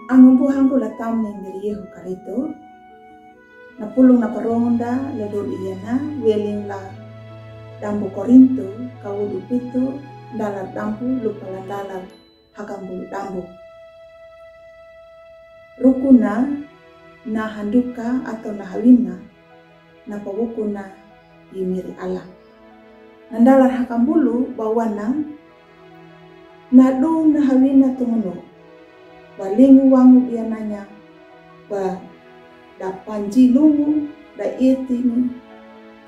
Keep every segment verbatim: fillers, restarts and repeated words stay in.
Angumbuhangu la tamne miri Yehu Karitu, na pulung na paronda la dul iyana, welin la dambu Korintu, kawulu pitu, dalar dambu, lupa la dalar hakambulu dambu. Rukuna na handuka atau na hawina, na pawukuna i miri Allah. Na dalar hakambulu bawana, na du na hawina tungunu, ba lingu wangu biananya, ba da panji lungu, da ietini,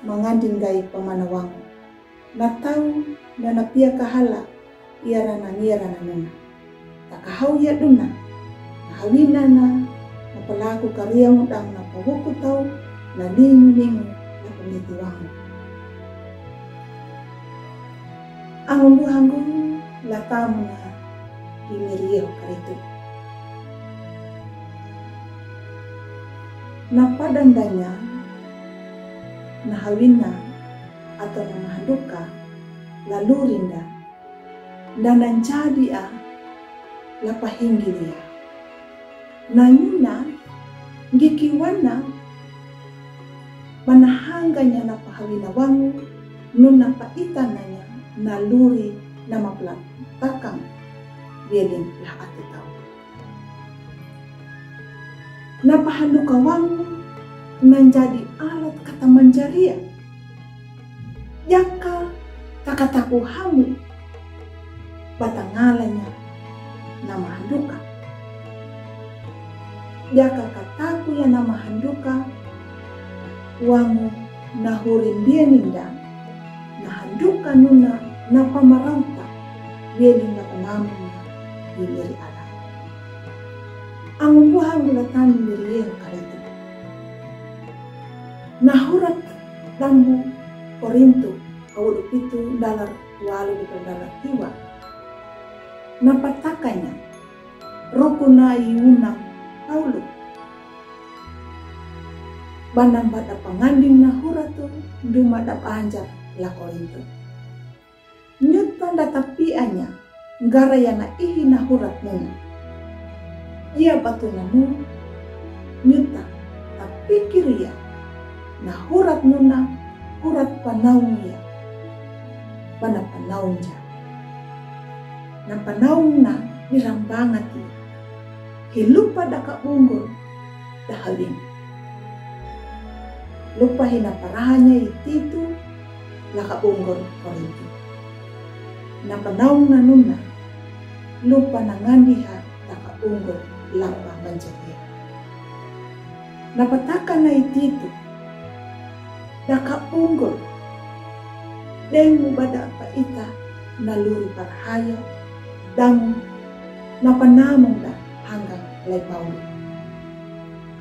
mangandin gai pamana wangu. Na tau, na na pia kahala, iarana ngiarana nuna. Takahau ia duna, na hawina na, na palaku kariamu dang na pawuku tau, na ningu ningu, na pamiti wangu. Angumbuhangu la tamne miri Yehu Karitu. Na padandanya, na hawina, atau na mahanduka, la lurinda, da na jadi a, la pahinggilia. Na nuna, ngikiwana, ba na hanganya na pahawina wangu, nuna paitananya, na luri, na mapla takang, welin la ati tau. Na pahanduka wangu, na jadi alat kata manjaria. Jaka takataku hamu, ba tangalanya na mahanduka. Jaka kataku ia na mahanduka, wangu na hurin dia ninda, na handuka nuna na pamarauta, welin na panamuna i miri Allah. Angumbuhangu la tamne miri Yehu Karitu. Na hurat dambu Korintu, kawulu pitu dalar walu di dalar tiwa. Na patakanya, rukuna i unang Paulu. Ba na bada panganding na huratu, duma da panjak la Korintu. Nyuta da tapianya, garaya na ihi na hurat nuna. Ia batu nanu, nyuta, tapikir ia, na hurat nuna, hurat panaung ia, ba na panaung ja. Na panaung na dirambangati, hi lupa da ka unggul, da hawin. Lupa hi na parahanya i Titu, la ka unggul Korintu. Na panaung na nuna, lupa na ngandiha da ka unggul lapa manjaria. Na pataka na i Titu, da ka unggul, dengu bada paita na luri parhaya, dangu, na panamung da hanggang lai Paulu.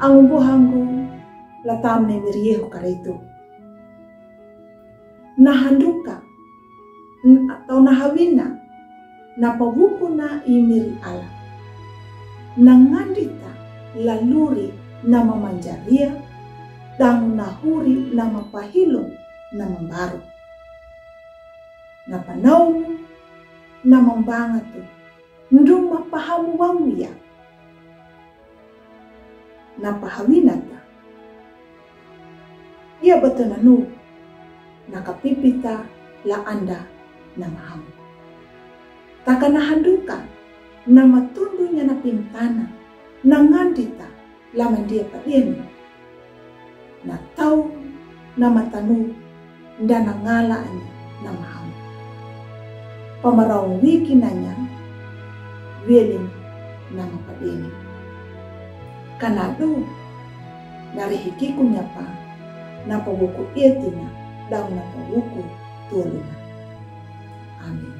Angumbuhangu la tamne miri Yehu Karitu. Na handuka, n-, atau na hawina, na pawukuna i miri Allah. Na ngandita la luri na mamanjaria, dangu na huri na mapahilung na mambaru. Na panaung na mambangatu, nduma pahamu wangu ia. Na pahawinata. Ia batu nanu, na kapipita la anda na mahamu. Taka na handuka, na matundunya na pintana, na ngandita, la mandia padenu. Na tau, na matanu, nda na ngala anya na mahamu. Pamaraung wiki nanya, welin na mapadeni. Kanadu, na rehikiku nyapa, na pawuku etina, dau na pawuku toluna. Amin.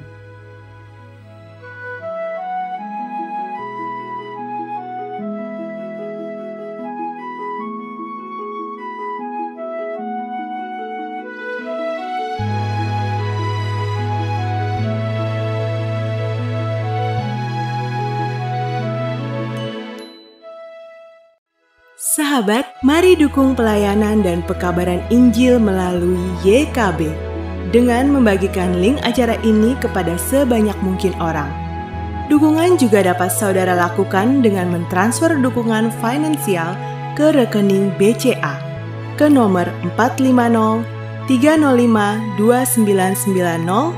Sahabat, mari dukung pelayanan dan pekabaran Injil melalui Y K B. dengan membagikan link acara ini kepada sebanyak mungkin orang. Dukungan juga dapat saudara lakukan dengan mentransfer dukungan finansial ke rekening B C A ke nomor empat lima nol tiga nol lima dua sembilan sembilan nol,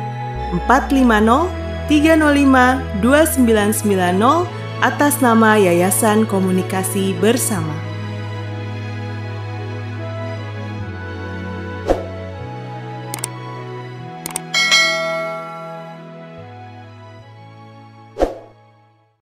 empat lima nol tiga nol lima dua sembilan sembilan nol, atas nama Yayasan Komunikasi Bersama.